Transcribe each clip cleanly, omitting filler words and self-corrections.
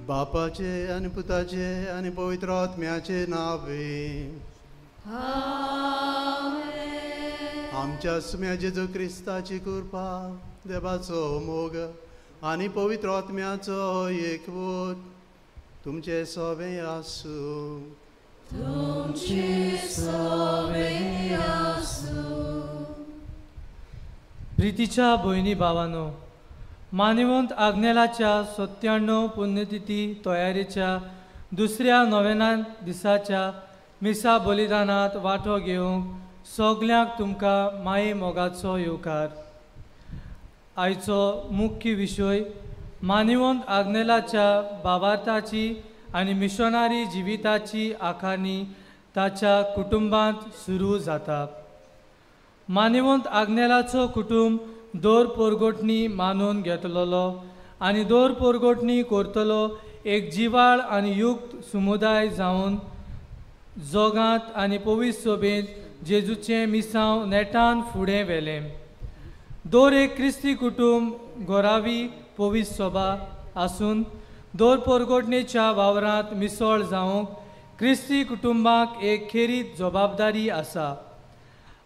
बापाचे आनी पुताचे आनी पवित्र आत्म्याचे नावे आमच्या सुम्या जेजू क्रिस्ताची कृपा, देवाचो मोग आनी पवित्र आत्म्याचो एकवट तुमचे सवे आसूं. तुमचे सवे आसूं. प्रितीच्या भयणी भावानो, मानिवंत आग्नेलाच्या 97 पुण्यतिथी तयारेच्या दुसऱ्या नोवेना दिसाच्या मिसा बलिदानांत वांटो घेवंक सगल्यांक तुमकां माये मोगाचो येवकार. आयचो मुख्य विशय मानिवंत आग्नेलाच्या भावार्थाची आनी मिशनरी जिविताची आखाणी ताच्या कुटुंबांत सुरू जाता. मानिवंत आग्नेलाचो कुटुंब दर पोरगोटणी मानून घेतलेलो आनी दर पोरगोटणी करतलो एक जिवाळ आनी युक्त समुदाय जावन जोगांत आनी पवित्र सभेंत जेजूचें मिसांव नेटान फुडें व्हेलें. दर एक क्रिस्ती कुटुंब घरावी पवित्र सभा आसून दर पोरगोटणेच्या वावरांत मिसळ जावंक क्रिस्ती कुटुंबाक एक खेरीत जबाबदारी आसा.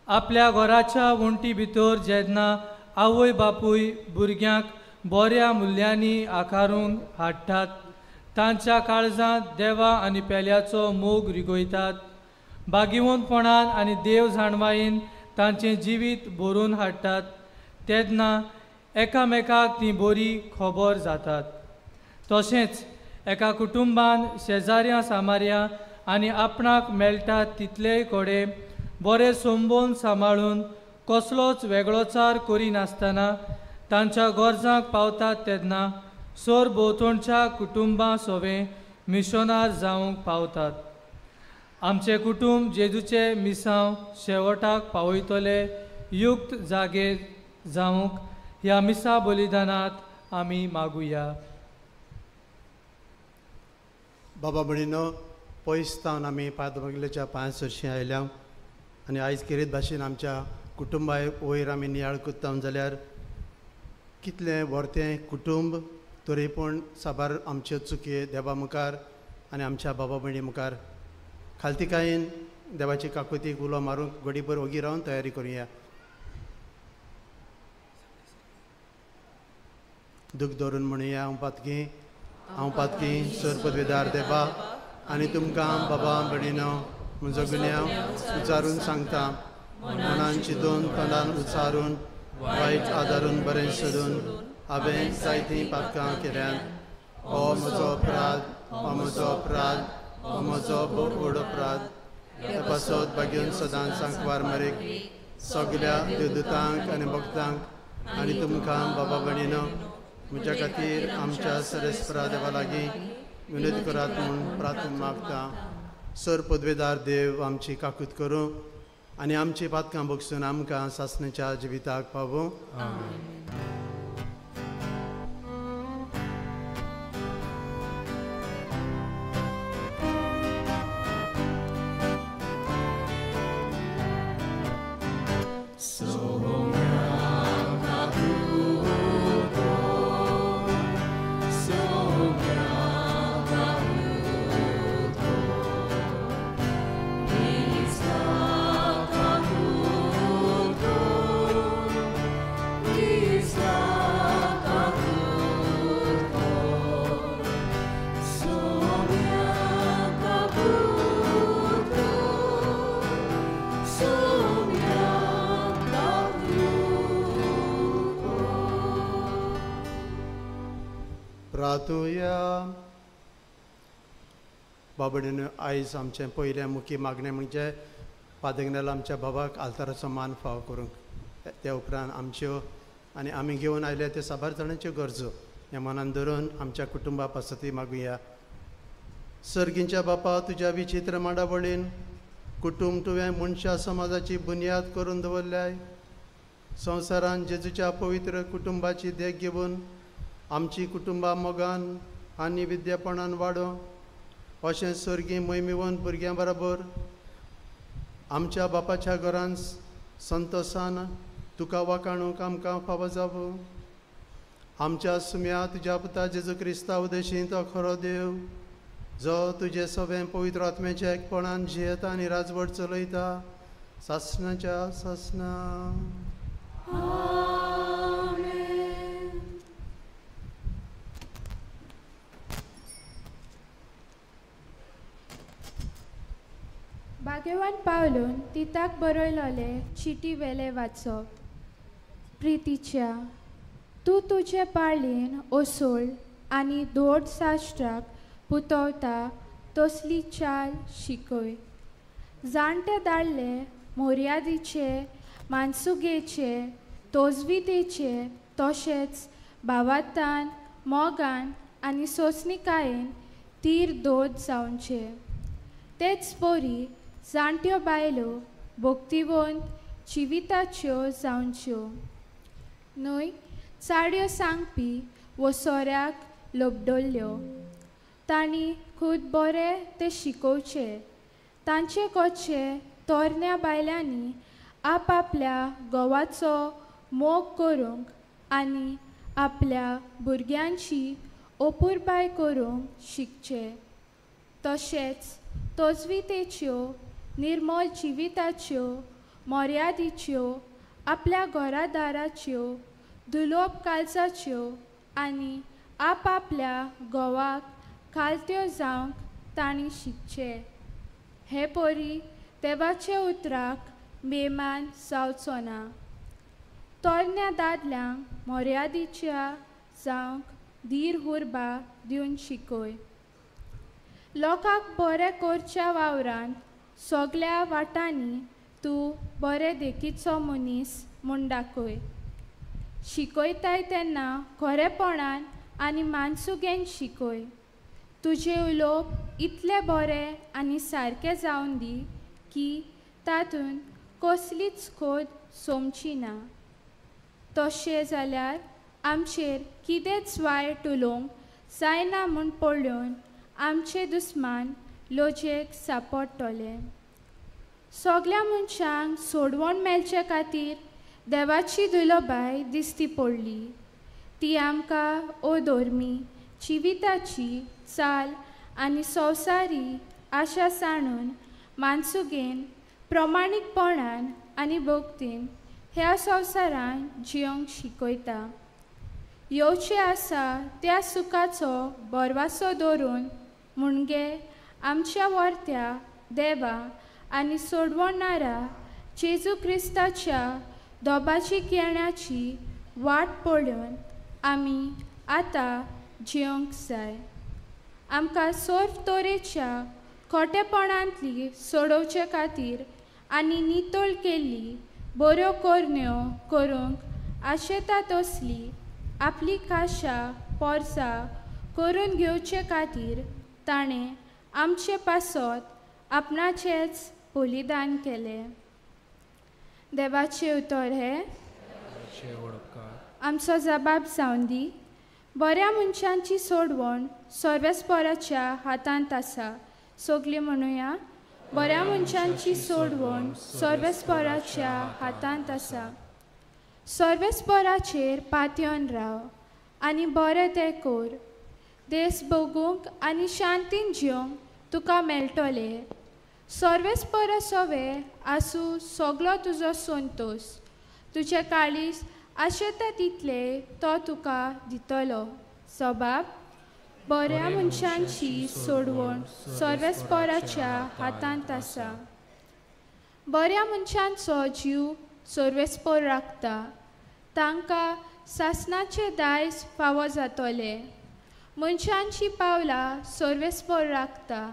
आपल्या घराच्या वण्टी भितर जेन्ना आवय बापूय भुरग्यांक बऱ्या मुल्यांनी आकारून हाडटात, तांच्या काळजांत देवा आनी पेल्याचो मोग रिगयतात, बागिवंतपणान आनी देव जाणवायेन तांचें जिवीत भरून हाडटात, तेन्ना एकामेकाक ती बरी खबर जातात. तशेंच एका कुटुंबान शेजाऱ्यां सामाऱ्यां आनी आपणाक मेळटा तितलेय कडेन बरे संबंद सांबाळून कसलोच वेगळोचार करिनासतना तांच्या गरजांक पावतात तेन्ना सरभोंवतणच्या कुटुंबां सवें मिशनार जावंक पावतात. आमचें कुटुंब जेजूचे मिसांव शेवटाक पावयतले युक्त जागे जावंक ह्या मिसा बलिदानांत आमी मागुया. बाबा भयणीनो, पयस तावन आमी पादमगलेच्या 5 वर्शीं आयल्या आनी आयज खेरीत भाशेन आमच्या कुटुंबा वयर आमी नियाळ करता जाल्यार कितलें व्हरतें कुटुंब तरी पूण साबार आमच्यो चुकी देवा मुखार आनी आमच्या बाबा भयणी मुखार खालतीकायेन देवाची काकुतीक उलो मारूंक घडीभर ओगी रावन तयारी करुया. दूख धरून म्हणुया, हांव पातकी सर पदवेदार देवा आनी तुमकां बाबा भयणीनो म्हजो गुन्यांव उच्चारून सांगता. मनान चिंतून तोंडान उच्चारून वायट आदारून बरें सोदून हांवें जायतीं पातकां केल्यात. हो म्हजो अपराध, हो म्हजो अपराध, हो म्हजो भोव व्हड अपराध. ते पासत भाग्यून सदांच सांकवार मरेक सगल्या देवदूतांक आनी भक्तांक आनी तुमकां बाबा भयणीनो म्हज्या खातीर आमच्या सरेस्परा देवा लागीं विनंती करात म्हूण प्रार्थना मागता. सर पदवेदार देव आमची काकूत करूं आनी आमची पातकां बगसून आमकां सासणेच्या जिविताक पावूं. बाबडीन आयज आमचें पयलें मुख्य मागणें म्हणजे पादग्नेल आमच्या बाबाक आल्ताराचो मान फाव करूंक, त्या उपरांत आमच्यो आनी आमी घेवन आयले त्यो साबार जाणांच्यो गरजो ह्या मनान धरून आमच्या कुटुंबा पासती मागुया. सर्गींच्या बापा, तुज्या विचित्र मांडावळीन कुटुंब तुवें मनशा समाजाची बुन्याद करून दवरल्याय. संवसारान जेजूच्या पवित्र कुटुंबाची देख घेवन आमची कुटुंबां मोगान आनी विद्यापणान वाडोवं अशें सर्गी मोहिमेवन भुरग्यां बरोबर आमच्या बापाच्या घरान संतोसान तुका वाखाणूंक आमकां फावो जावं. आमच्या सुम्या तुज्या पुता जेजू क्रिस्ता उदेशीं तो खरो देव जो तुजे सगळें पवित्र आत्म्याच्या एकपणान जियेता आनी राजवट चलयता सासणाच्या सासणा. भाग्यवान पावलून तिताक बरयलोले चिटी वेले वाचप. प्रितीच्या, तूं तुजे पाळयेन ओसोळ आनी दोड शास्त्राक पुतवता तसली चाल शिकय. जाणटे दाडले मोर्यादीचे मानसुगेचे तोजवितेचे तशेंच भावातान मोगान आनी सोंसणिकायेन तीर दोद जावचे. तेच परी जाणट्यो बायलो भक्तिवंत जिविताच्यो जावच्यो न्हय चाडयो सांगपी वो सोऱ्याक लोबडल्ल्यो. तांणी खूद बरें तें शिकोवचें. तांचे कोचे तरण्या बायलांनी आपआपल्या घोवाचो मोग करूंक आनी आपल्या भुरग्यांची अपुरबाय करूंक शिकचें. तशेंच तजवितेच्यो निर्मळ जिविताच्यो मर्यादीच्यो आपल्या घरादाराच्यो दुलोब कालजाच्यो आनी आपआपल्या घोवाक खालत्यो जावंक तांणी शिकचें. हे परी देवाच्या उतराक बेमान जावचो ना. तरण्या दादल्यांक मर्यादीच्या जावंक धीर हुर्बा दिवन शिकय. लोकांक बरें करच्या वावरांत सगल्या वाटांनी तूं बरें देखीचो मनीस म्हूण दाखय. शिकयताय तेन्ना खरेपणान आनी मानसुगेन शिकय. तुजें उलोवप इतलें बरें आनी सारकें जावन दी की तातूंत कसलीच खोद सोमची ना. तशें जाल्यार आमचेर कितेंच वायट उलोवंक जायना म्हूण पळोवन आमचे दुस्मान लजेक सांपडटले. सगल्या मनशांक सोडवण मेळचे खातीर देवाची दुलोबाय दिसती पडली. ती आमकां अधर्मी जिविताची चाल आनी संवसारी आशा सांडून मानसुगेन प्रमाणीकपणान आनी भक्तीन ह्या संवसारान जियोंक शिकयता. येवचें आसा त्या सुखाचो भरवासो दवरून मुणगे आमच्या वर्त्या देवा आनी सोडवणारा जेजू क्रिस्ताच्या दोबाची केण्याची वाट पळोवन आमी आतां जियोंक जाय. आमकां सर्व तरेच्या खोटेपणांतली सोडोवचे खातीर आनी नितळ केल्ली बऱ्यो करण्यो करूंक आशेता तसली आपली काशा पोरसां करून घेवचे खातीर ताणें आमचे पासत आपणाचेंच बलिदान केलें. देवाचें उतर हें आमचो जबाब जावन दी. बऱ्या मनशांची सोडवण सर्वेस्पराच्या हातांत आसा. सगळीं म्हणुया, बऱ्या मनशांची सोडवण सर्वेस्पराच्या हातांत आसा. सर्वेस्पराचेर पातयेवन राव आनी बरें तें कर. देस भोगूंक आनी शांतीन जिवंक तुका मेळटलें. सर्वेस्परा सवे आसूं सगलो तुजो संतोश. तुजें काळीज आशेता तितले तो तुका दितलो. सबाब बऱ्या मनशांची सोडवण सर्वेस्पराच्या हातांत आसा. बऱ्या मनशांचो जीव सर्वेस्पर राखता. तांकां सासणाचें दायज फावो जातलें. मनशांची पावलां सर्वेस्पर राखता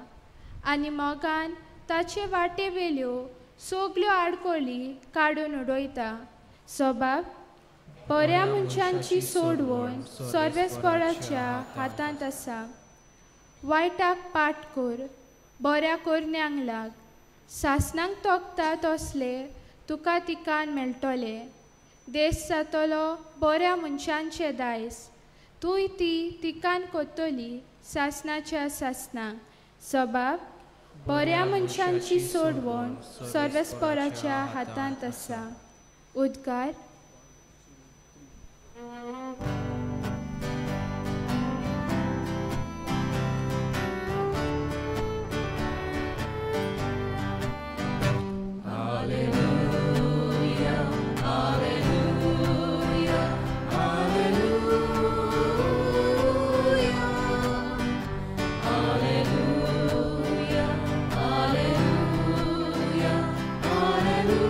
आनी मोगान ताचे वाटे वेल्यो सगल्यो आडखळी काडून उडयता. सबाब बऱ्या मनशांची सोडवण सर्वेस्पराच्या हातांत आसा. वायटाक पाट कर, बऱ्या करण्यांक लाग. सासणाक तोखता तसले तुका तिकान मेळटलें. देश जातलो बऱ्या मनशांचें दायज. तूंय ती तिकान कोत्तली सासणाच्या सासणाक. सबाब बऱ्या मनशांची सोडवण सर्वेस्पराच्या हातांत आसा. उद्गार. Alleluia, Alleluia, Alleluia, Alleluia, Alleluia, Alleluia.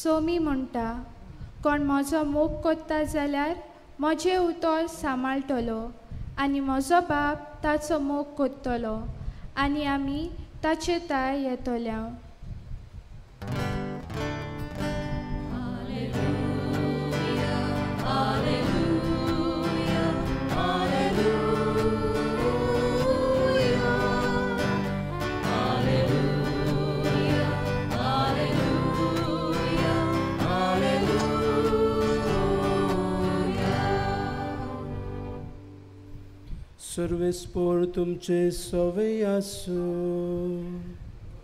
Somi म्हणटा, कोण म्हजो मोग कोत्ता जाल्यार म्हजें उतर सांबाळटलो आनी म्हजो बाप ताचो मोग कोत्तलो आनी आमी ताचे ताय येतल्या. Alleluia, Alleluia, Alleluia, Alleluia, Alleluia, Alleluia. सर्वेस्पोर तुमचे सवे आसूं.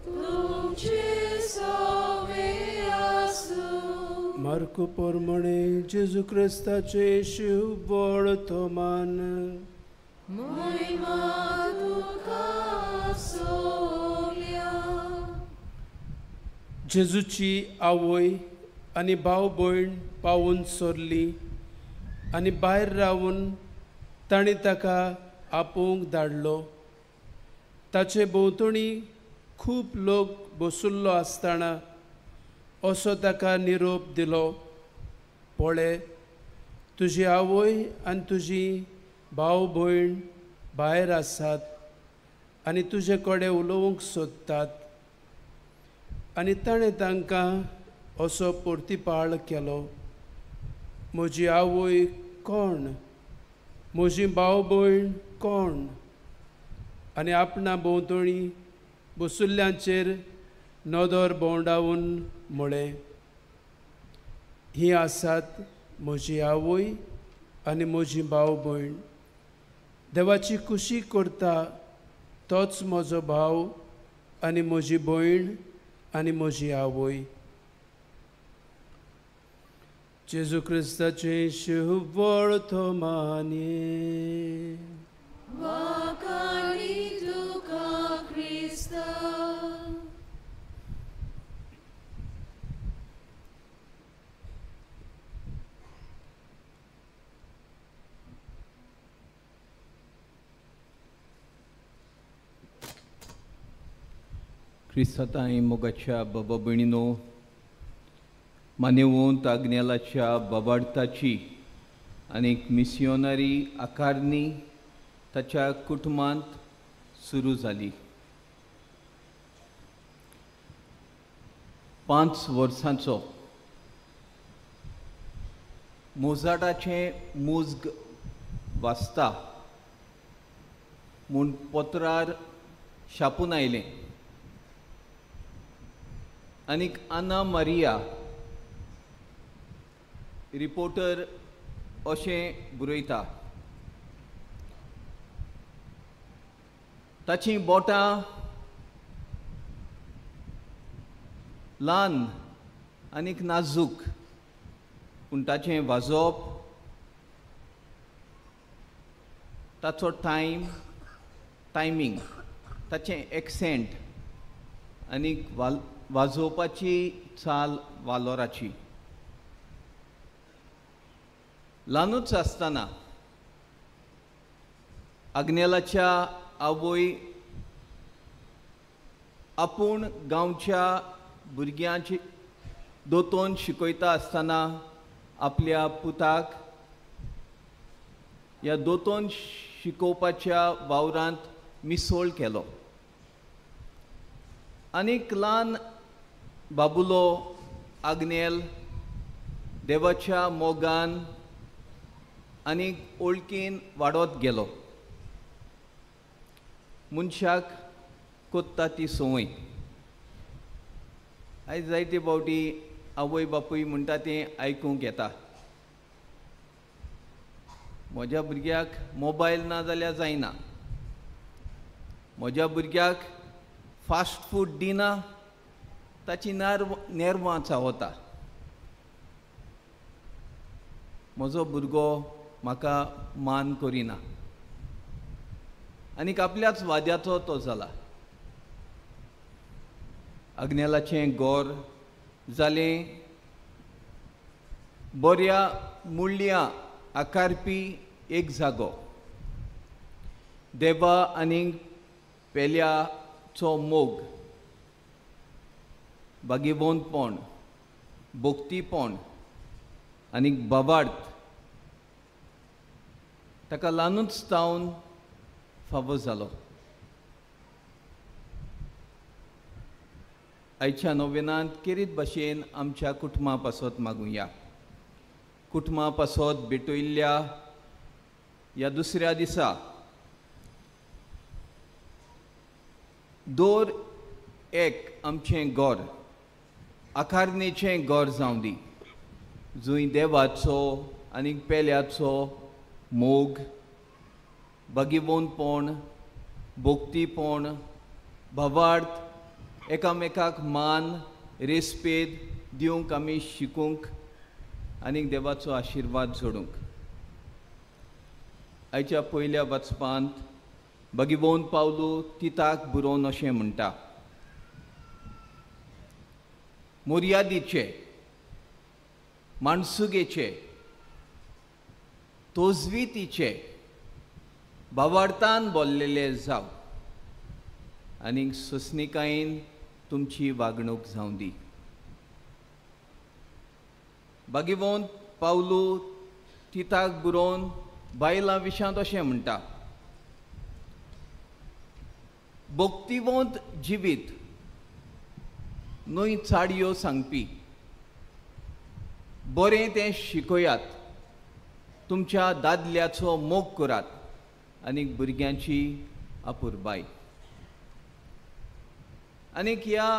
तुमचे सवे आसूं. मार्कू पोरमणे जेजू क्रिस्ताचे शिवबळ तोमान. महिमा तुका सोम्या. जेजूची आवय आनी भाव भयण पावून सोरली आनी भायर रावून तांणी ताका आपोवंक धाडलो. ताचे भोंवतणी खूब लोक बसुल्लो आसतना असो ताका निरोप दिलो, पळय तुजी आवय आनी तुजी भाव भयण भायर आसात आनी तुजे कडेन उलोवंक सोदतात. आनी ताणें तांकां असो परतिपाळ केलो, म्हजी आवय कोण, म्हजी भाव भयण कोण? आनी आपणा भोंवतणी बसुल्ल्यांचेर नदर भोंवडावन म्हळें, हीं आसात म्हजी आवय आनी म्हजी भाव भयण. देवाची खुशी करता तोच म्हजो भाव आनी म्हजी भयण आनी म्हजी आवय. जेजू क्रिस्ताचें शिवबळ थोमानी. वाखाणी तुका क्रिस्ता. क्रिस्तांय मोगाच्या बाबा भयणीनो, मानेवंत आग्नेलाच्या बाबार्थाची आनी मिसियोनरी आकारणी ताच्या कुटुंबांत सुरू जाली. 5 वर्सांचो मोजाटाचें मुज्ग वाचता म्हूण पत्रार छापून आयलें. आनीक आना मारिया रिपोर्टर अशें बरयता, ताचीं बोटां ल्हान आनीक नाजूक, पूण ताचें वाजोवप, ताचो टायमींग, ताचें एक्सेंट आनीक वाजोवपाची चाल वालोराची. ल्हानूच आसतना आग्नेलाच्या आवय आपूण गांवच्या भुरग्यांची दोतोन शिकयता आसतना आपल्या पुताक ह्या दोतोन शिकोवपाच्या वावरांत मिसोळ केलो. आनीक ल्हान बाबुलो आग्नेल देवाच्या मोगान आनीक ओळखीन वाडत गेलो. मनशाक कोत्ता ती संवय. आयज जायते फावटी आवय बापूय म्हणटा तें आयकूंक येता, म्हज्या भुरग्याक मोबायल ना जाल्यार जायना, म्हज्या भुरग्याक फास्ट फूड दिना, ताची नेर्वां चावता, म्हजो भुरगो म्हाका मान करिना. आनीक आपल्याच वाद्याचो तो जाला. आग्नेलाचें गोर जालें बऱ्या मुळ्यां आकारपी एक जागो. देवा आनी पेल्याचो मोग, बागेवंतपण, भक्तीपण आनी बाबार्थ ताका ल्हानूच जावन फावो जालो. आयच्या नोवेनांत केरीत भाशेन आमच्या कुटुंबा पासत मागुया. कुटुंबा पासत भेटयल्ल्या ह्या दुसऱ्या दिसा दर एक आमचें घर आकारणेचें घर जावं दी, जंय देवाचो आनी पेल्याचो मोग, बागेवंतपण, भक्तीपण, भावार्थ, एकामेकाक मान रेस्पेद दिवंक आमी शिकूंक आनी देवाचो आशिर्वाद जोडूंक. आयच्या पयल्या वाचपांत भगिवोन पावलू तिताक बरोवन अशें म्हणटा, मर्यादीचे, माणसुगेचे, तोजवितीचे, भावार्थान बोल्लेले जावं आनी सोंसणिकायेन तुमची वागणूक जावं दी. बागेवोन पावलू तिताक बरोवन बायलां विशांत अशें म्हणटा, भक्तिवंत जिवीत न्हय चाडयो सांगपी, बरें तें शिकयात, तुमच्या दादल्याचो मोग करात आनी भुरग्यांची अपुरबाय. आनीक ह्या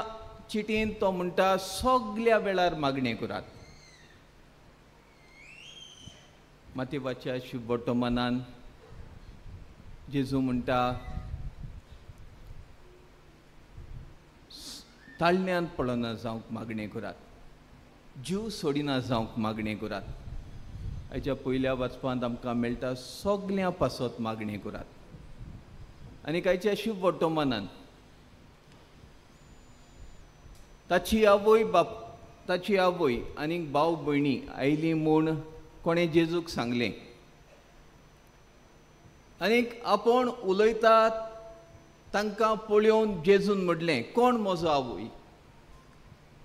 चिटीन तो म्हणटा सगल्या वेळार मागणें करात. मातेवाच्या शुभवर्तमानान जेजू म्हणटा, ताळण्यांत पडना जावंक मागणें करात, जीव सोडिना जावंक मागणें करात. आयच्या पयल्या वाचपांत आमकां मेळटा सगल्यां पासत मागणें करात. आनी आयच्या शुभवर्तमानान ताची आवय बाप, ताची आवय आनी भाव भयणी आयली म्हूण कोणें जेजूक सांगलें, आनीक आपूण उलयतात तांकां पळोवन जेजून म्हणलें, कोण म्हजो आवय,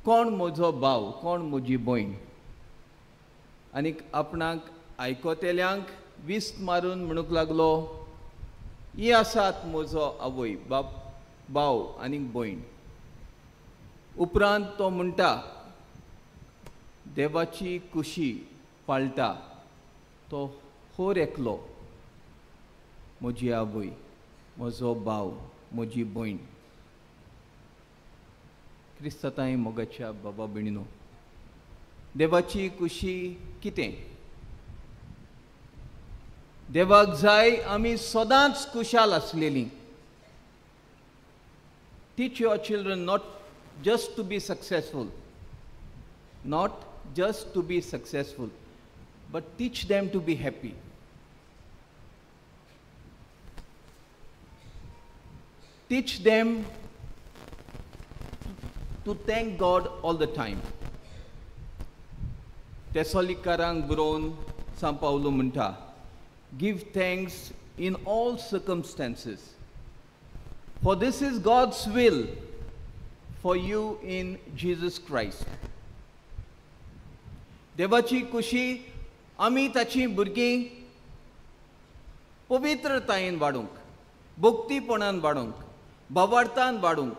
कोण म्हजो भाव, कोण म्हजी भयण. आनीक आपणाक आयकतल्यांक विस्त मारून म्हणूंक लागलो, ही आसात म्हजो आवय, बाप, भाव आनीक भयण. उपरांत तो म्हणटा, देवाची कुशी पाळटा तो होर एकलो म्हजी आवय, म्हजो भाव, म्हजी भयण. क्रिस्तांय मोगाच्या बाबा भयणीनो, देवाची कुशी कितें? देवाक जाय आमी सदांच कुशाल आसलेलीं. Teach your children not just to be successful, not just to be successful, but teach them to be happy. Teach them to thank God all the time. तेसोलिकारांक बरोवन सांव पावलो म्हणटा, give thanks in all circumstances, for this is God's will for you in Jesus Christ. देवाची कुशी आमी ताची भुरगीं पवित्रतायेन वाडूंक, भक्तीपणान वाडूंक, भावार्थान वाडूंक.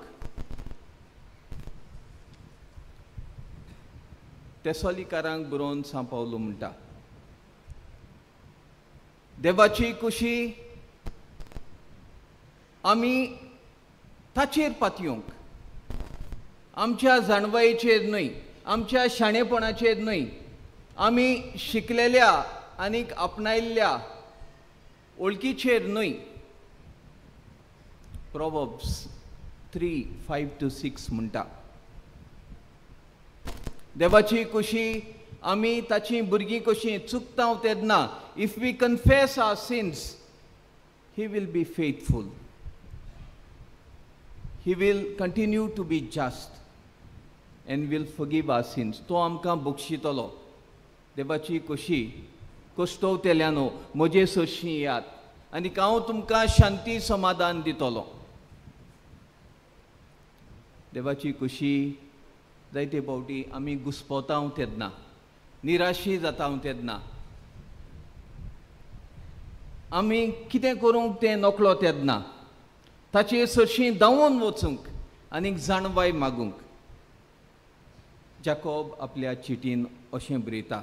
तेसोलिकारांक बरोवन सांव पावलो म्हणटा, देवाची कुशी आमी ताचेर पातयेवंक, आमच्या जाणवायेचेर न्हय, आमच्या शाणेपणाचेर न्हय, आमी शिकलेल्या आनीक आपणायल्ल्या वळखीचेर न्हय. Proverbs 3:5-6 म्हणटा, देवाची कुशी आमी ताची भुरगीं कशीं चुकता तेन्ना, if we confess our sins, he will be faithful, he will continue to be just and will forgive our sins. तो आमकां बक्षितलो. देवाची कुशी कश्टवतेल्यानो म्हजे सरशीं येयात आनी हांव तुमकां शांती समाधान दितलो. देवाची कुशी जायते फावटी आमी घुस्पता तेन्ना, निराशी जाता तेन्ना, आमी कितें करूंक तें नकळो तेन्ना, ताचे सरशीं धांवून वचूंक आनीक जाणवाय मागूंक. जाकोब आपल्या चिटीन अशें बरयता,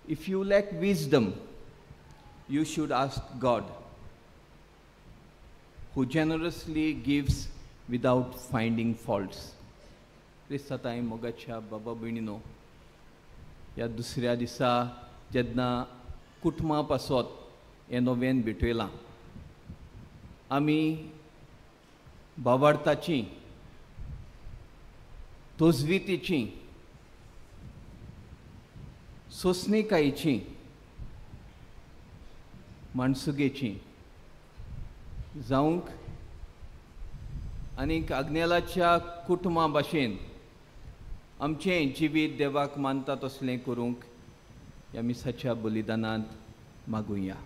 if you lack wisdom you should ask God, who generously gives without finding faults. क्रिस्तांय मोगाच्या बाबा भयणीनो, ह्या दुसऱ्या दिसा जेन्ना कुटुंबा पासत हें नोवेन भेटयलां, आमी भावार्थाची, तोजवितीची, सोंसणीकायेची, माणसुगेची जावंक आनीक आग्नेलाच्या कुटुंबा भाशेन आमचें जिवीत देवाक मानता तसलें करूंक ह्या मिसाच्या बलिदानांत मागुया.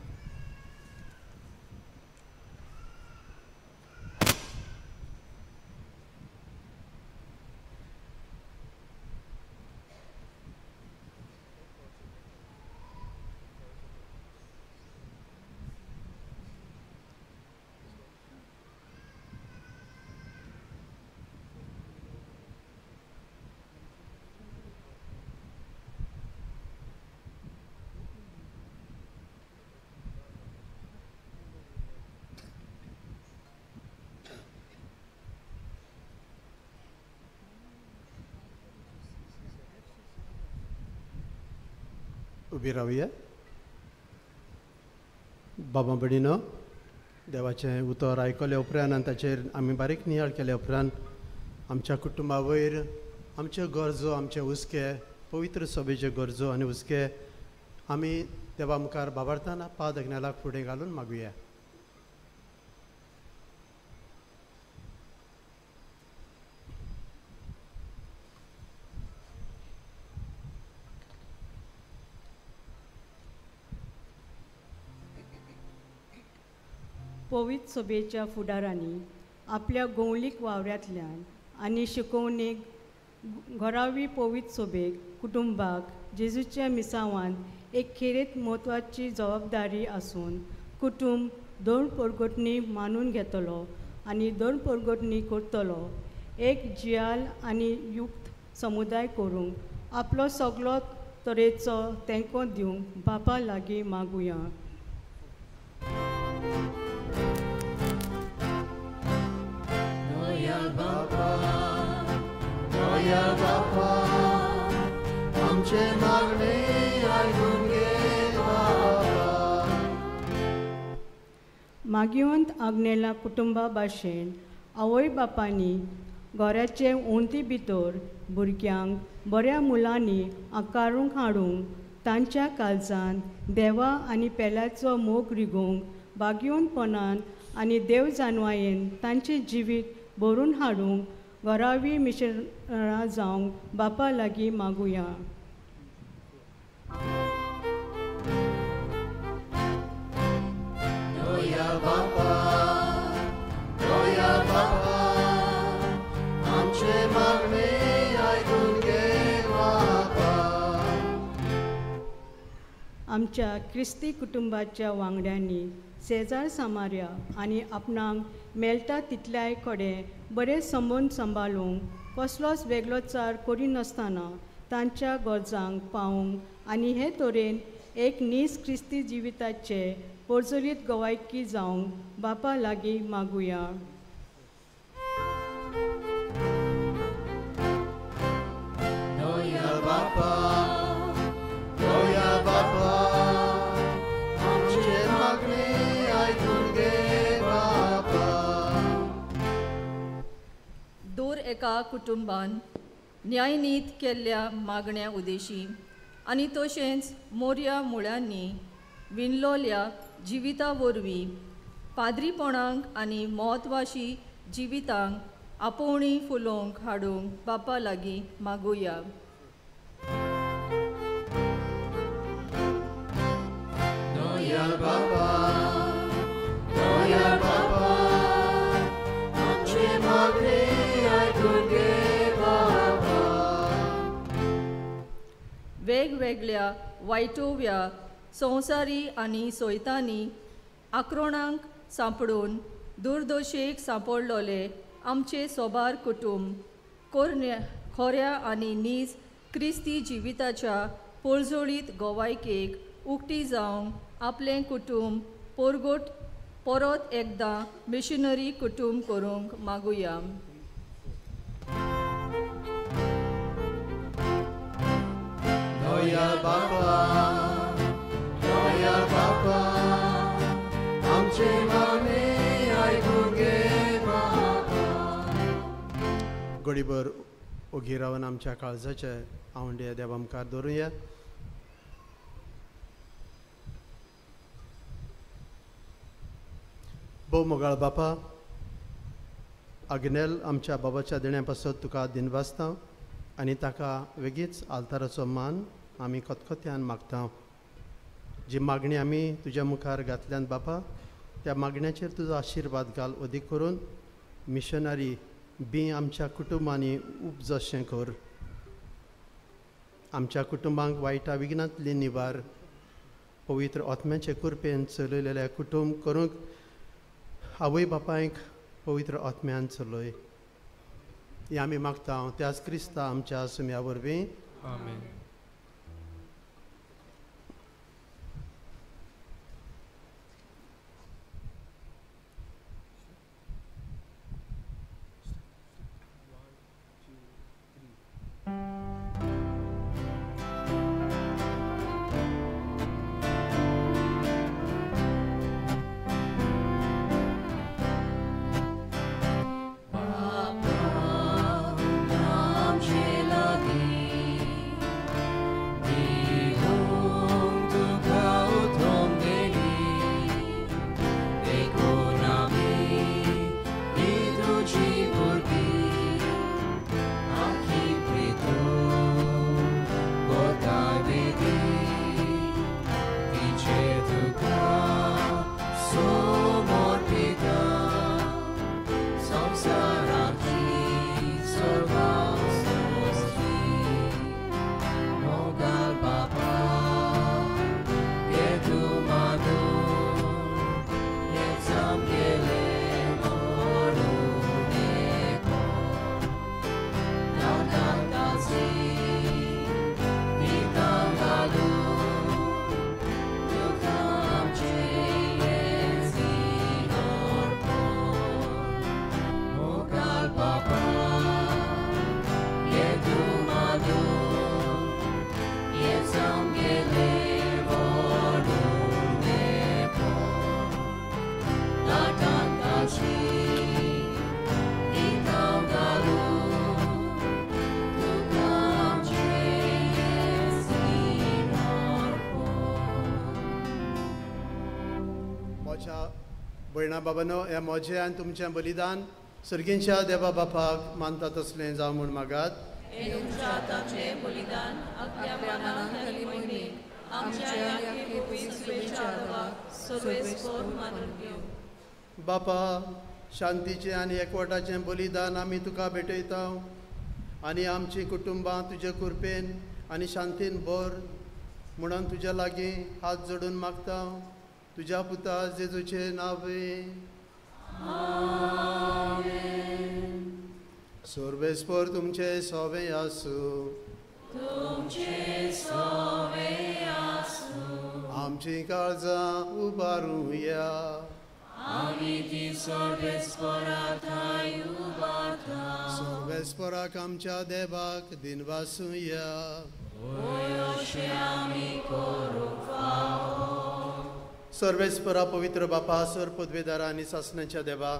उबी रावया. बाबा भयणीनो, देवाचें उतर आयकल्या उपरांत आनी ताचेर आमी बारीक नियाळ केल्या उपरांत आमच्या कुटुंबा वयर आमच्यो गरजो, आमचे हुस्के, पवित्र सभेच्यो गरजो आनी हुस्के आमी देवा मुखार बाबार्थान पाद अग्नेलाक फुडें घालून मागुया. पवित्र सभेच्या फुडारांनी आपल्या गवळीक वावऱ्यांतल्यान आनी शिकोवणेक घरावी पवित्र सभेक कुटुंबाक जेजूच्या मिसावान एक खेरीत म्हत्वाची जबाबदारी आसून कुटुंब दोन परगटणी मानून घेतलो आनी दोन परगटणी करतलो एक जियाल आनी युक्त समुदाय करूंक आपलो सगलो तरेचो तेंको दिवंक बापा लागीं मागुया. Baba, दया बापा आमचे मागणे आयकून घे बापा. मागीवंत आग्नेला कुटुंबा भाशेन आवय बापांनी घराचे उंती भितर भुरग्यांक बऱ्या मुलांनी आकारूंक हाडूंक तांच्या काळजान देवा आनी पेल्याचो मोग रिगोवंक भाग्यवंतपणान आनी देव जानवायेन तांचें जिवीत भरून हाडूंक घरावी मिशनरां जावंक बापा लागीं मागुया. दया बापा दया बापा आमचे मागणे आयकून घे बापा. आमच्या क्रिस्ती कुटुंबाच्या वांगड्यांनी शेजार सामार्या आनी आपणाक मेळटा तितल्याय कडेन बरे संबंद सांबाळूंक कसलोच वेगळोचार करिनासतना तांच्या गरजांक पावूंक आनी हे तरेन एक नीज क्रिस्ती जिविताचे पर्जळीत गवायकी जावंक बापा लागीं मागुया. दया बापा दया बापा आमचे मागणे आयकून घे बापा. दर एका कुटुंबान न्यायनीत केल्ल्या मागण्या उदेशी आनी तशेंच मोरया मुळ्यांनी विणलोल्या जिविता वरवीं पाद्रीपणाक आनी म्हत्वाशी जिवितांक आपोवणी फुलोवंक हाडूंक बापा लागीं मागुया. दया बापा दया बापा आमचे मागणे आयकून घे बापा. वेगवेगळ्या वायटोव्या संवसारी आनी सोयतांनी आक्रोणांक सांपडून दुर्दशेक सांपडलोले आमचे सोबार कुटुंब कोरण्या खोऱ्या आनी नीज क्रिस्ती जिविताच्या पोळजोळीत गोवायकेक उक्ती जावंक आपलें कुटुंब पोरगोट परत एकदां मिशनरी कुटुंब करूंक मागुया. दया बापा दया बापा आमचे मागणे आयकून घे बापा. घडीभर ओगी रावन आमच्या काळजाचे आवंडे देवा मुखार दवरुया. भोव मोगाळ बापा, आग्नेल आमच्या बाबाच्या देण्या पासत तुका दिनवासता आनी ताका वेगीच आल्ताराचो मान आमी खतखत्यान मागता. जी मागणी आमी तुज्या मुखार घातल्यान बापा, त्या मागण्याचेर तुजो आशिर्वाद घाल. अदीक करून मिशनरी बी आमच्या कुटुंबांनी उपजशें कर. आमच्या कुटुंबांक वायटा विघ्नांतली निवार. पवित्र आत्म्याचे कृपेन चलयलेल्या कुटुंब करूंक आवय बापायक पवित्र आत्म्यान चलय. हें आमी मागता त्याच क्रिस्ता आमच्या सुम्या वरवीं. आमेन. आमचे लागीं मोगाच्या भयणा बाबानो, हें म्हजें आनी तुमचें बलिदान सर्गींच्या देवा बापाक मानता तसलें जावं म्हूण मागात. बापा, शांतीचें आनी एकवटाचें बलिदान आमी तुका भेटयता आनी आमचीं कुटुंबां तुजे कृपेन आनी शांतीन भर म्हणून तुज्या लागीं हात जोडून मागता, तुज्या पुता जेजूचे नांवे. सर्वेस्पर तुमचे सोवे आसूं. आमची काळजां उबारुया. सर्वेस्पराक आमच्या देवाक दिनवासुया. सर्वेस्परा पवित्र बापा, सर पदवेदारा आनी सासणाच्या देवा,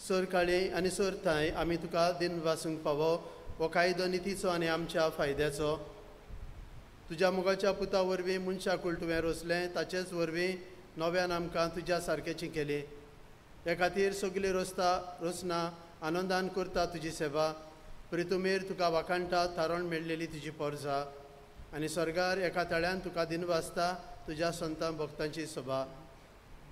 सर काळी आनी सर थांय आमी तुका दिनवासूंक पावो हो कायदो नितीचो आनी आमच्या फायद्याचो. तुज्या मोगाच्या पुता वरवीं मनशाकूळ तुवें रोसलें, ताचेच वरवीं नव्यान आमकां तुज्या सारकेची केली. हे खातीर सगळी रोसता रोसना आनंदान करता तुजी सेवा. प्रितुमेर तुका वाखाणटा थारण मेळ्ळेली तुजी पोरजा आनी स्वर्गार एका तळ्यान तुका दिनवासता तुज्या संतां भक्तांची सभा.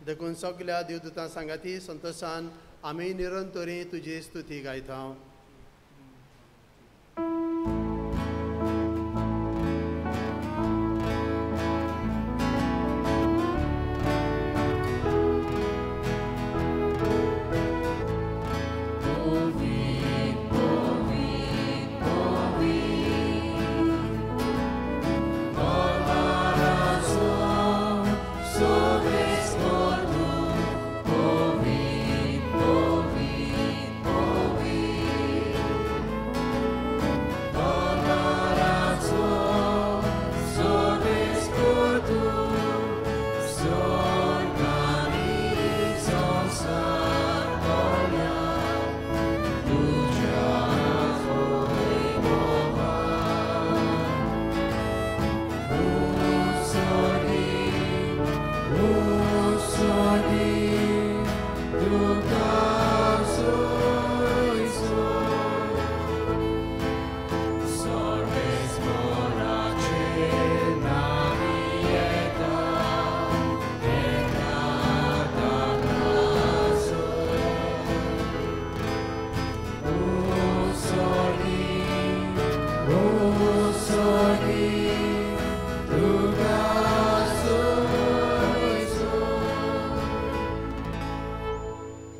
देखून सगल्या देवदूतां सांगाती संतोशान आमी निरंतरी तुजी स्तुती गायता.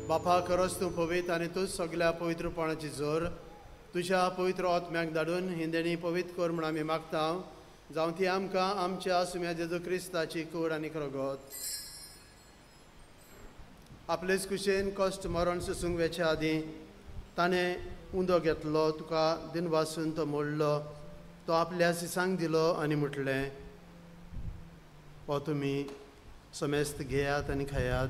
बापा, खरोच तूं पवित्र आनी तूंच सगल्या पवित्रपणाची जोर. तुज्या पवित्र आत्म्याक धाडून हिंदेणी पवित्र कर म्हूण आमी मागता, जावं ती आमकां आमच्या सुम्या जेजू क्रिस्ताची कूड आनी रगत. आपलेच कुशेन कश्ट मरण सोसूंक वेच्या आदीं ताणें उदो घेतलो, तुका दिनवासून तो मोडलो, तो आपल्या सिसांक दिलो आनी म्हटलें, हो तुमी समेस्त घेयात आनी खायात,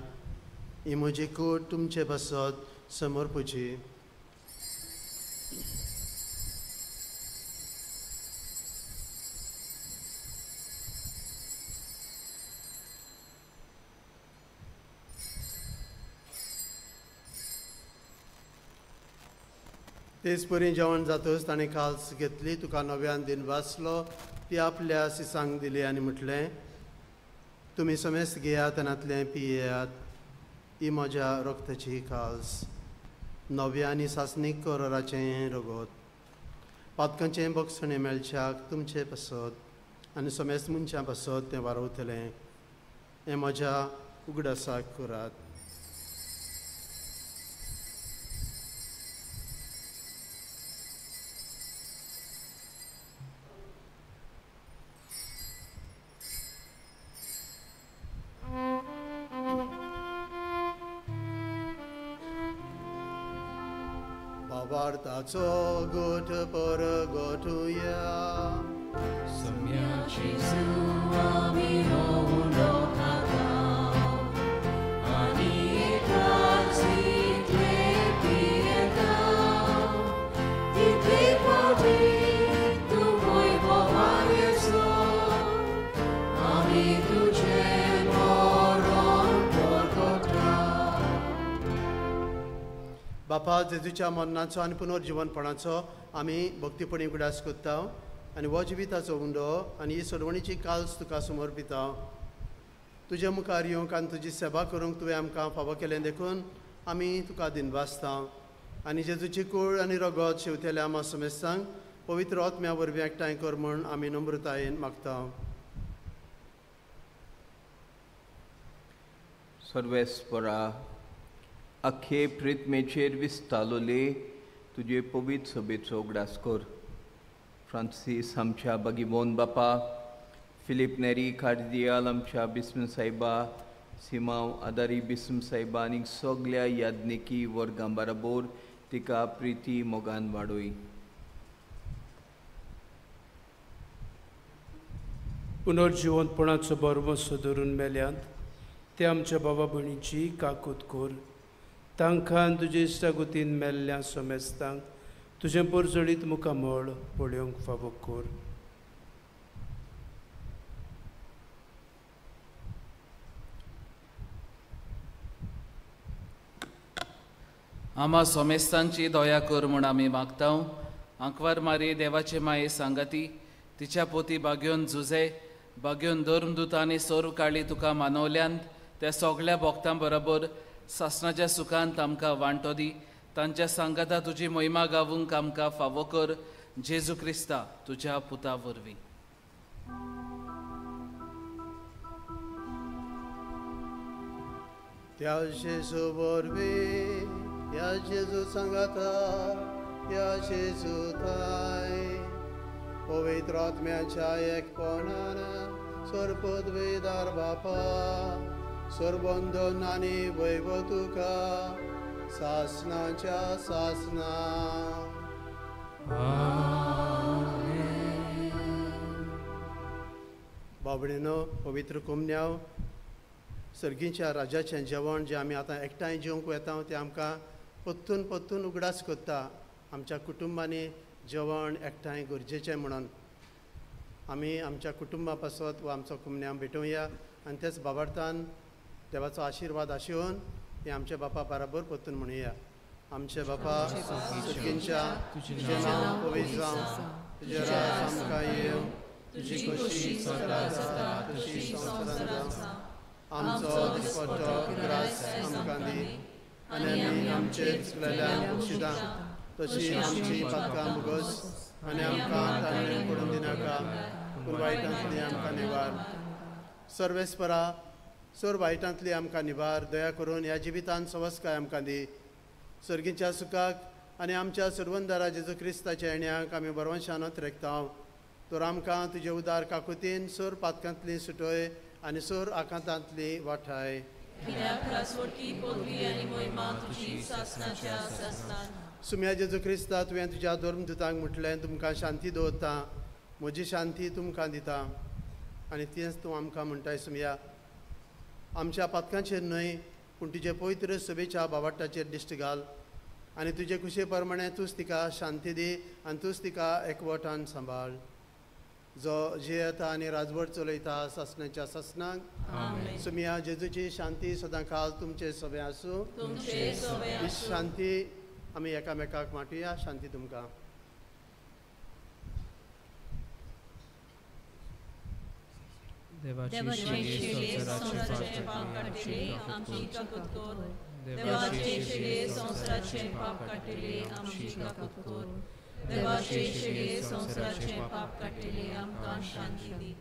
ही म्हजी कूड तुमचे पासत समर्पुची. तेच परी जेवण जातच ताणें काल्स घेतली, तुका नव्यान दिनवासलो, ती आपल्या सिसांक दिली आनी म्हटलें, तुमी समेस्त घेयात आनी पियेयात, ही म्हज्या रक्ताची काल्स, नव्या आनी सासणीक कराराचें रगत. पातकांचें बक्षणें मेळच्याक तुमचे पासत आनी समेस्त मनशां पासत तें वारवतलें. हें म्हज्या उगडासाक करात. भावार्थाचो गोठ पर गोठुया. सम्या जेजू आमी होवून खाता आनी एकाच तितले पियेता, तितले फावटी तूं वयता जेजू, आमी तुजें मरण. बापा, जेजूच्या मरणाचो आनी पुनर्जिवनपणाचो आमी भक्तीपणी उगडास करता आनी हो जिविताचो उंडो आनी ही सोडवणीची काल्स तुका समर्पिता. तुज्या मुखार येवंक आनी तुजी सेवा करूंक तुवें आमकां फावो केलें देखून आमी तुका दिनवासता आनी जेजूची कूळ आनी रगत शेवतेल्या आमा समेस्तांक पवित्र आत्म्या वरवीं एकठांय कर म्हूण आमी नम्रतायेन मागता. सर्वेस्परा, आखे प्रितमेचेर विस्तालोले तुजे पवित्र सभेचो उगडास कर. फ्रांसीस आमच्या बागीबोन बापा, फिलीप नेरी कार्दियाल आमच्या बिस्म साहेबा, सिमांव आदारी बिस्म साहेबा आनी सगल्या याज्ञिकी वर्गां बराबर तिका प्रिती मोगान वाडोय. पुनर्जिवंतपणाचो भरवंसो धरून मेल्यांत ते आमच्या बाबा भयणीची काकूत कर. तांकां तुजे इश्टागतीन मेल्ल्या समेस्तांक तुजें परजळीत मुखामळ पळोवंक फावो कर. आमा सोमेस्तांची दया कर म्हूण आमी मागता. आंकवार मारी देवाचे माये सांगाती तिच्या पोती बागयोन झुजे बागयोन धर्मदूत आनी सोर काळी तुका मानवल्यांत त्या सगळ्या भक्तां बरोबर सासणाच्या सुखांत आमकां वांटो दी. तांच्या सांगाता तुजी महिमा गावूंक आमकां फावो कर. जेजू क्रिस्ता तुज्या पुता वरवीं. त्या जेजू वरवीं, त्या जेजू सांगाता, त्या जेजू थाय पवित्र आत्म्याच्या एकपणान सर्वपदवीदार बापा, सरबंधन आनी वैभव तुका सासनाच्या सासना. बाबडीनो, पवित्र कुमन्याव, सर्गीच्या राजाचें जेवण जें आमी आतां एकठांय जेवंक वेता तें आमकां परतून परतून उगडास करता. आमच्या कुटुंबांनी जेवण एकठांय गरजेचें म्हणून आमी आमच्या कुटुंबा पासत वा आमचो कुमन्याव भेटोवया आनी तेच बाबार्थान देवाचो आशिर्वाद आशिवन हें आमच्या बापा बराबर परतून म्हणुया. आमचे बापा सर्गींच्या, तुजें नांव पवित्र जावं, तुजें राज आमकां येवं, तुजी खोशी स्वर्गांत जाता तशी संवसारांत जावं. आमचो दिसपट्टो ग्रास आमकां दी आनी आमी आमचे चुकलेल्यांक बक्षिता तशी आमची पातकां भोगस आनी आमकां ताणें पडून दिनाका, पूण वायटांतली आमकां निवार. सर्वेस्परा, सर वायटांतली आमकां निवार. दया करून ह्या जिवितान सवस्काय आमकां दी. सर्गीच्या सुखाक आनी आमच्या सर्वंदारा जेजू क्रिस्ताच्या येण्याक आमी बरवंशानत रेखता. तर आमकां तुजे उदार काकुतीन सोर पातकांतली सुटय आनी सोर आकांतांतली वाठाय. सुम्या जेजू क्रिस्ता, तुवें तुज्या धर्मदुतांक म्हटलें, तुमकां शांती दवरता, म्हजी शांती तुमकां दिता. आनी तेंच तूं आमकां म्हणटाय सुम्या, आमच्या पातकांचेर न्हय पूण तुजे पवित्र सभेच्या बावाट्टाचेर दिश्ट घाल आनी तुजे खुशे प्रमाणे तूंच तिका शांती दी आनी तूंच तिका एकवटान सांबाळ. जो जियेता आनी राजवट चलयता सासणाच्या सासणाक. सुमिया जेजूची शांती सदां काल तुमचे सभे आसूं. ही शांती आमी एकामेकाक वांटुया. शांती तुमकां. देवाचे संवसाराचे पाप काडटले आमची काकूत कर. देवाचे शिले संवसाराचे पाप काडटले आमची काकूत कर. देवाचे शिले संवसाराचे पाप काडटले आमकां शांती दी.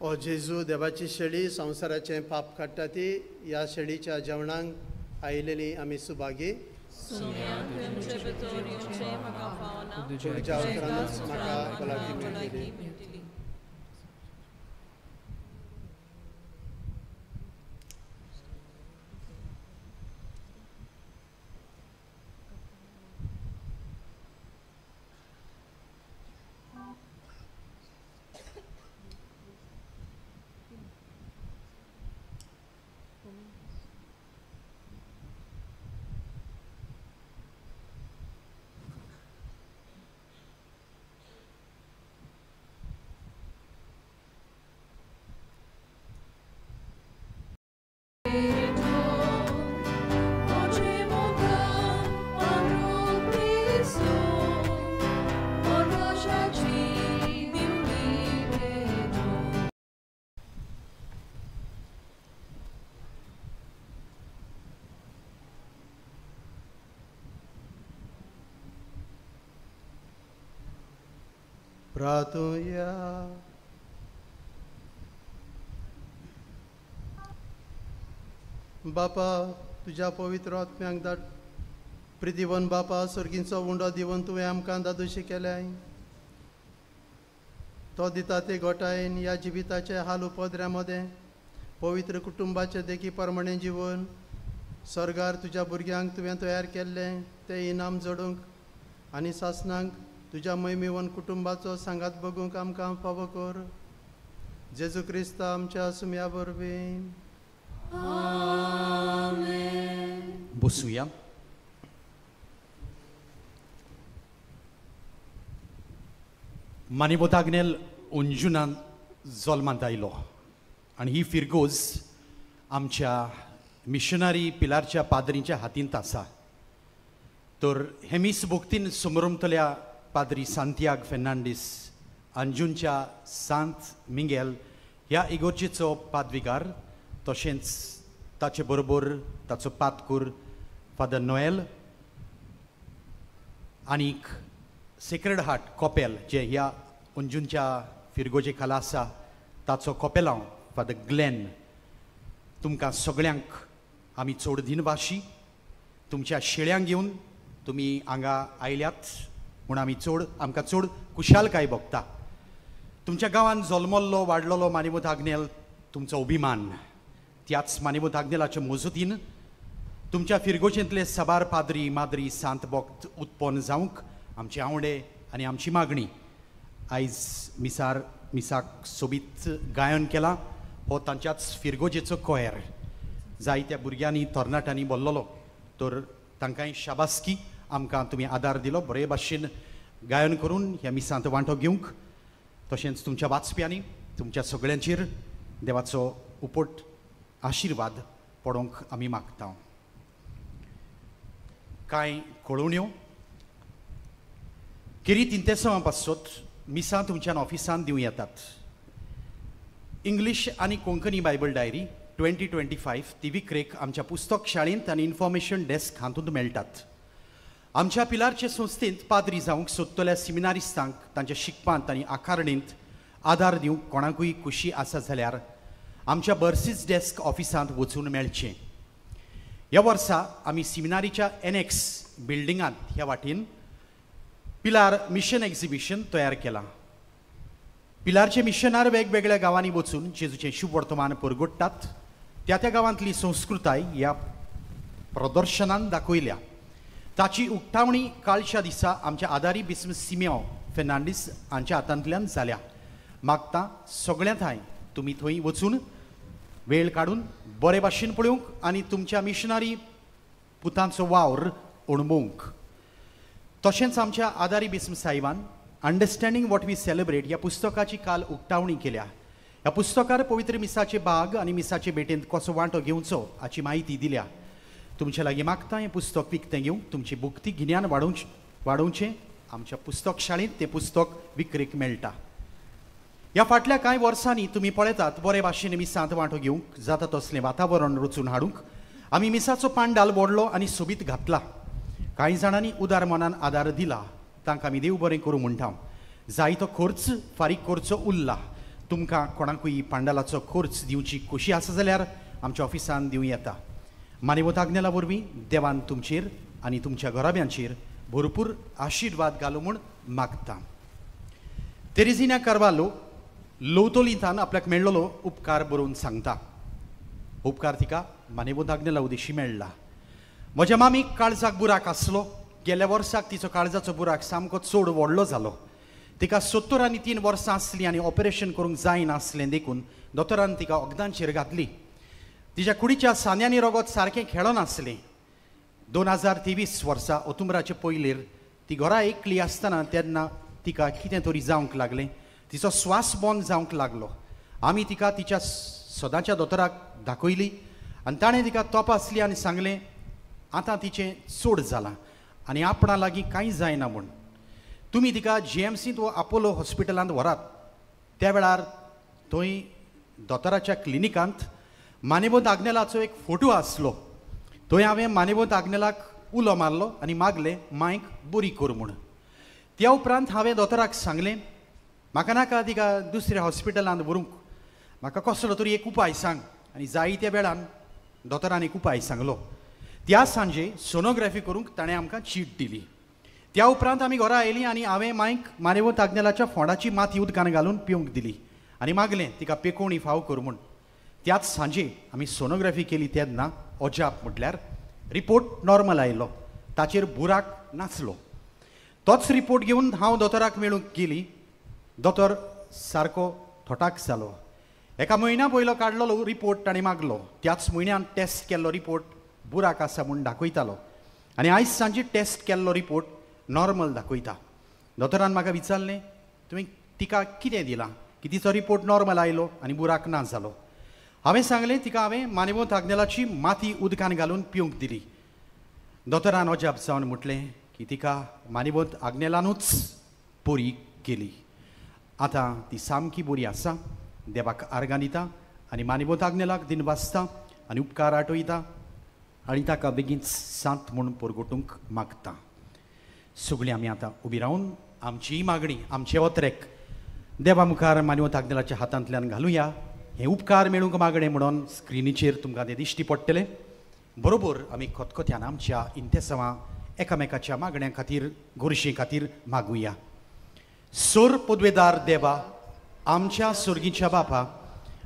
ओ जेजू, देवाची शेळी संवसाराचें पाप काडटा ती ह्या शेळीच्या जेवणाक आयिल्ली आमी सुभागी. तुमच्या उतरानूच म्हाका भलायकी मेळटली. प्रार्थुया. बापा तुज्या पवित्र आत्म्यांक धाड प्रितीवन बापा सर्गींचो उंडो दिवन तुवें आमकां दादोशी केल्याय. तो दिता ते गोठायेन ह्या जिविताचे हाल उपद्र्या मदें पवित्र कुटुंबाचे देखी प्रमाणें जिवन सर्गार तुज्या भुरग्यांक तुवें तयार केल्लें तें इनाम जोडूंक आनी सासणांक तुज्या मैमेवन कुटुंबाचो सांगात बगूंक आमकां फावो कर. जेजू क्रिस्ता आमच्या सुम्या वरवीं. बसुया. मानेवत आग्नेल अंजुनान जल्मांत आयलो आनी ही फिरगोज आमच्या मिशनरी पिलारच्या पाद्रींच्या हातींत आसा. तर हे मीस भोक्तीन समरमतल्या पाद्री सांतियाग फेर्नांडीस अंजुनच्या सांत मिंगेल ह्या इगोर्जेचो पादविगार, तशेंच ताचे बरोबर ताचो पातकूर फादर नोएल आनीक सेक्रेड हार्ट कॉपेल जे ह्या अंजुनच्या फिरगोजे खाला आसा ताचो कॉपेलांव फादर ग्लॅन. तुमकां सगळ्यांक आमी चड दिनवाशी. तुमच्या शेळ्यांक घेवन तुमी हांगा आयल्यात म्हूण आमी चड आमकां चड खुशालकाय भोगता. तुमच्या गांवांत जल्मल्लो वाडलेलो मानेवत आग्नेल तुमचो अभिमान. त्याच मानेवत आग्नेलाचे मजतीन तुमच्या फिरगोजेंतले साबार पाद्री माद्री सांत भक्त उत्पन्न जावंक आमचे आवडे आनी आमची मागणी. आयज मिसार मिसाक सोबीत गायन केलां हो तांच्याच फिरगोजेचो कोयर. जायत्या भुरग्यांनी तरणाट्यांनी बोल्लोलो तर तांकांय शाबासकी. आमकां तुमी आदार दिलो बरे भाशेन गायन करून ह्या मिसांत वांटो घेवंक. तशेंच तुमच्या वाचप्यांनी तुमच्या सगळ्यांचेर देवाचो उपट आशिर्वाद पडोवंक आमी मागता. कांय कळोवण्यो केरी तिंतेसांवा पासत मिसां तुमच्यान ऑफिसान दिवं येतात. इंग्लीश आनी कोंकणी बायबल डायरी 2025 ती विक्रेक आमच्या पुस्तक शाळेंत आनी इन्फॉर्मेशन डेस्क हातूंत मेळटात. आमच्या पिलारचे संस्थेंत पाद्री जावंक सोदतल्या सिमिनारिस्तांक तांच्या शिकपांत आनी आकारणेंत आदार दिवंक कोणाकूय खुशी आसा जाल्यार आमच्या बर्सीस डेस्क ऑफिसांत वचून मेळचें. ह्या वर्सा आमी सिमिनारीच्या एनएक्स बिल्डिंगांत ह्या वाटेन पिलार मिशन एक्झिबिशन तयार केलां. पिलारचे मिशनार वेगवेगळ्या गांवांनी वचून जेजूचें शुभवर्तमान परगोडटात. त्या त्या गांवांतली संस्कृताय ह्या प्रदर्शनान दाखयल्या. ताची उक्तावणी कालच्या दिसा आमच्या आदारी बिस्म सिमियो फेर्नांडीस हांच्या हातांतल्यान जाल्या. मागता सगळ्यां ठांय तुमी थंय वचून वेळ काडून बरे भाशेन पळोवंक आनी तुमच्या मिशनरी पुतांचो वावर अणभवंक. तशेंच आमच्या आदारी बिस्म साहेबान अंडरस्टँडींग what we celebrate ह्या पुस्तकाची काल उक्तावणी केल्या. ह्या पुस्तकार पवित्र मिसाचे भाग आनी मिसाचे भेटेंत कसो वांटो घेवचो हाची म्हायती दिल्या. तुमच्या लागीं मागता हें पुस्तक विकतें घेवंक तुमची भुक्ती गिन्यान वाडोवचें. आमच्या पुस्तक शाळेंत तें पुस्तक विक्रेक मेळटा. ह्या फाटल्या कांय वर्सांनी तुमी पळयतात बरे भाशेन मिसांत वांटो घेवंक जाता तसलें वातावरण रचून हाडूंक आमी मिसाचो पांडाल व्हडलो आनी सोबीत घातला. कांय जाणांनी उदार मनान आदार दिला, तांकां आमी देव बरें करूं म्हणटा. जायतो खर्च फारीक करचो उरला. तुमकां कोणाकूय पांडालाचो खर्च दिवची खोशी आसा जाल्यार आमच्या ऑफिसान दिवं येता. मानेवत आग्नेला वरवीं देवान तुमचेर आनी तुमच्या घराब्यांचेर भरपूर आशिर्वाद घालूं म्हूण मागता. तेरेझिना कार्वालो लोवतोलिंतान आपल्याक मेळ्ळलो उपकार बरोवन सांगता. उपकार तिका मानेवत आग्नेला उदेशी मेळ्ळा. म्हज्या मामीक काळजाक बुराक आसलो. गेल्या वर्साक तिचो काळजाचो बुराक सामको चड व्हडलो जालो. तिका 73 वर्सां आसलीं आनी ऑपरेशन करूंक जायनासलें देखून दोतोरान तिका वखदांचेर घातली. तिच्या कुडीच्या सांद्यांनी रगत सारकें खेळनासलें. 2023 वर्सा ओतुंबराचे पयलीर ती घरा एकली आसतना तेन्ना तिका कितें तरी जावंक लागलें. तिचो स्वास बंद जावंक लागलो. आमी तिका तिच्या सदांच्या दोतोराक दाखयली आनी ताणें तिका तपासली आनी सांगलें आतां तिचें चड जालां आनी आपणा लागीं कांय जायना म्हूण. तुमी तिका जीएमसींत वा आपोलो हॉस्पिटलांत व्हरात. त्या वेळार थंय दोतोराच्या क्लिनिकांत मानेबोध आग्नेलाचो एक फोटो आसलो. थंय हांवें मानेबोध आग्नेलाक उलो मारलो आनी मागलें मायक बरी कर म्हूण. त्या उपरांत हांवें दोतोराक सांगलें म्हाका नाका तिका दुसऱ्या हॉस्पिटलांत व्हरूंक, म्हाका कसलो तरी एक उपाय सांग. आनी जायत्या वेळान दोतोरान एक उपाय सांगलो. त्या सांजे सोनोग्राफी करूंक ताणें आमकां चीट दिली. त्या उपरांत आमी घरा आयलीं आनी हांवें मांयक मानेवंत आग्नेलाच्या फोंडाची माती उदकान घालून पिवंक दिली आनी मागलें तिका पेकोवणी फाव कर म्हूण. त्याच सांजे आमी सोनोग्राफी केली तेन्ना अजाप म्हटल्यार रिपोर्ट नॉर्मल आयलो, ताचेर बुराक नासलो. तोच रिपोर्ट घेवन हांव दोतोराक मेळूंक गेली. दोतोर सारको थोटाक जालो. एका म्हयन्या पयलो काडलेलो रिपोर्ट ताणें मागलो. त्याच म्हयन्यान टेस्ट केल्लो रिपोर्ट बुराक आसा म्हूण दाखयतालो आनी आयज सांजे टेस्ट केल्लो रिपोर्ट नॉर्मल दाखयता. दोतोरान म्हाका विचारलें, तुवें तिका कितें दिलां की तिचो रिपोर्ट नॉर्मल आयलो आनी बुराक ना जालो? हांवें सांगलें तिका हांवें मानेवंत आग्नेलाची माती उदकान घालून पिवंक दिली. दोतोरान अजाप जावन म्हटलें की तिका मानेवंत आग्नेलानूच बरी केली. आतां ती सामकी बरी आसा. देवाक आर्गां दिता आनी मानेवंत आग्नेलाक दिनवासता आनी उपकार आठयता आनी ताका बेगीन सांत म्हूण परगटूंक मागता. सगळीं आमी आतां उबी रावन आमची मागणी, आमचे ओतरेक देवा मुखार मानेवंत आग्नेलाच्या हातांतल्यान घालुया. हें उपकार मेळूंक मागणें म्हणून स्क्रिनीचेर तुमकां तें दिश्टी पडटलें. बरोबर आमी खतखत्यान आमच्या इंतेसांवां एकामेकाच्या मागण्यां खातीर, गोरशे खातीर मागुया. सोर पदवेदार देवा, आमच्या सोर्गीच्या बापा,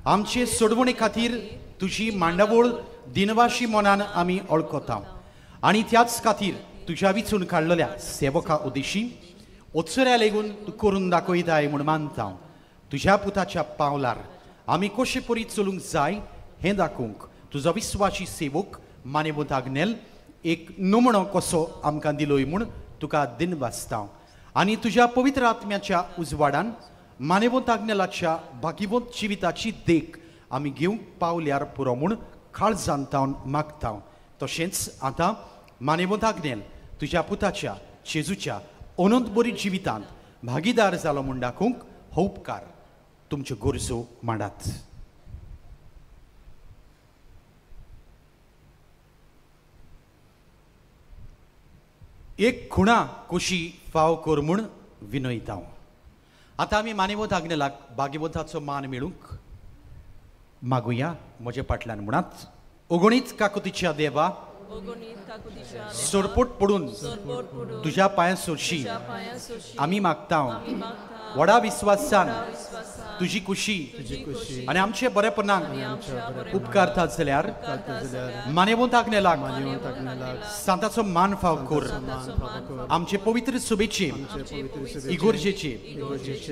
आमचे सोडवणे खातीर तुजी मांडावळ दिनवाशी मनान आमी वळखता आनी त्याच खातीर तुज्या विचून काडलेल्या सेवका उद्देशी ओत्सऱ्या लेगून तूं करून दाखयताय म्हूण मानता. तुज्या पुताच्या पावलार आमी कशे परी चलूंक जाय हें दाखोवंक तुजो विस्वाशी सेवक मानेवंत आग्नेल एक नमुणो कसो आमकां दिलोय म्हूण तुका दिनवासता. आनी तुज्या पवित्र आत्म्याच्या उजवाडान मानेवंत आग्नेलाच्या भागिवंत जिविताची देख आमी घेवंक पावल्यार पुरो म्हूण काळजान तावन मागता. तशेंच आतां मानेवंत आग्नेल तुज्या पुताच्या जेजूच्या अनंत बरी जिवितांत भागीदार जालो म्हूण दाखोवंक हो उपकार तुमच्यो गरजो मांडात. एक खुणा कशी फाव कर म्हूण विनयता. आतां आमी मानेवंत आग्नेलाक भाग्यवंताचो मान मेळूंक मागुया. म्हजे फाटल्यान म्हणात, ओगणीत काकुतीच्या देवा, सोरपोट पडून तुज्या पांयां सोरशी आमी मागता. व्हडा विस्वासान तुजी खुशी आनी आमचे बरेपणाक उपकारता जाल्यार मानेवंत आग्नेलाक सांताचो मान फाव कर. आमचे पवित्र सुबेचे इगोर्जेचे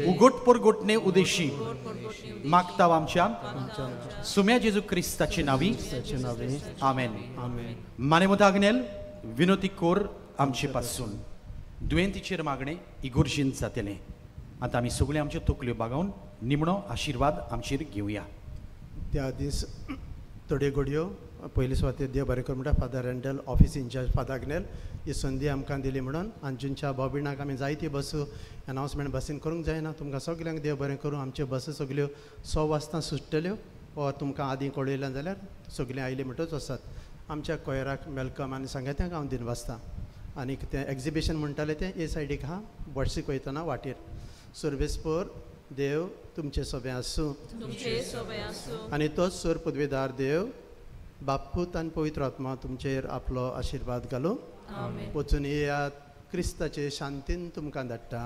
उगोट परगोटणे उदेशी मागता आमच्या सुम्या जेजू क्रिस्ताचे नावी. आमेन. मानेवंत आग्नेल विनोती कोर आमचे पासून. दुयेंतीचेर मागणें इगोर्जेन जातलें. आतां आमी सगळीं आमच्यो तकल्यो बागोवन निमणो आशिर्वाद आमचेर घेवया. त्या दीस थोड्यो घडयो पयले सुवातेर देव बरें कर म्हणटा father Randall office incharge father Agnel ही संदी आमकां दिली म्हणून. अंजुनच्या भाव-भयणांक आमी जायती बस अनावन्समेंट बसीन करूंक जायना. तुमकां सगल्यांक देव बरें करूं. आमच्यो बसी सगल्यो 100 वाजता सुट्टल्यो वा तुमकां आदीं कळयलें जाल्यार सगलीं आयलीं म्हणटच वचात. आमच्या कोयराक welcome आनी सांगात्यांक हांव दिनवासता. आनीक तें एग्जिबिशन म्हणटालें तें ए सायडीक आहा बॉडसीक वयतना वाटेर. सर्वेस्पर देव तुमचे सोबें आसूं आनी तोच सोर पदवेदार देव बापूत आनी पवित्र आत्मा तुमचेर आपलो आशिर्वाद घालूं. वचून येयात. क्रिस्ताचे शांतीन तुमकां धाडटा.